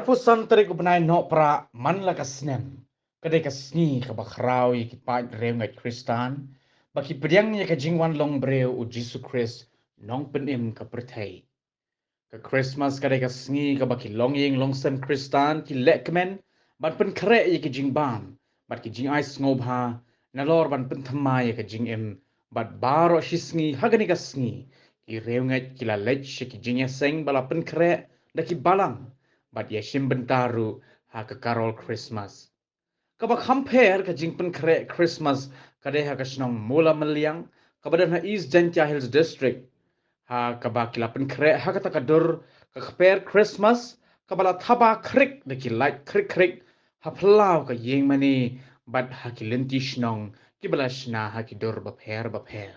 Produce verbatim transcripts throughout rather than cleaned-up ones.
Phew san tarik u bnai Nohprah man la ka snem ka dei ka sngi kaba khraw ïa ki paid riewngeit Khristan ba ki pdiang ïa ka jingwan long briew u Jisu Khrist, Nongpynim ka pyrthei. Ka Christmas ka dei ka sngi kaba ki longïing longsem Khristan ki lehkmen ban pynkhreh ïa ki jingbam bad ki jingai sngewbha nalor ban pynthymmai ïa ka jingim. Bad baroh shi sngi ha kane ka sngi ki riewngeit ki la leit sha ki jingïaseng ba la pynkhreh da ki balang bad ïashim bynta ruh ha ka carol Christmas. Kaba kham pher ka jingpynkhreh Christmas ka dei ha ka shnong Mawlamyniang kaba don ha East Jaintia Hills District, ha kaba ki la pynkhreh ha kata ka dur ka kper Christmas kaba la thaba khrik da ki light khrik khrik ha phyllaw ka ïing mane bad ha ki lynti shnong kiba la shna ha ki dur bapher bapher.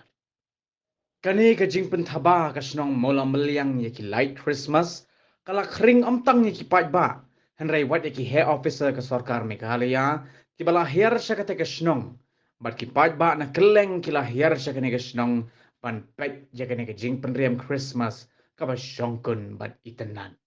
Kane ka jingpynthaba ka shnong Mawlamyniang ïa ki light Christmas ka la khring ym tang ïa ki paidbah hynrei wat ïa ki heh officer ka sorkar Meghalaya kiba la hiar sha kata ka shnong. Bad ki paidbah na kylleng ki la hiar sha kane ka shnong ban peit ïa kane ka jingpynriam Christmas kaba shongkun bad itynnad.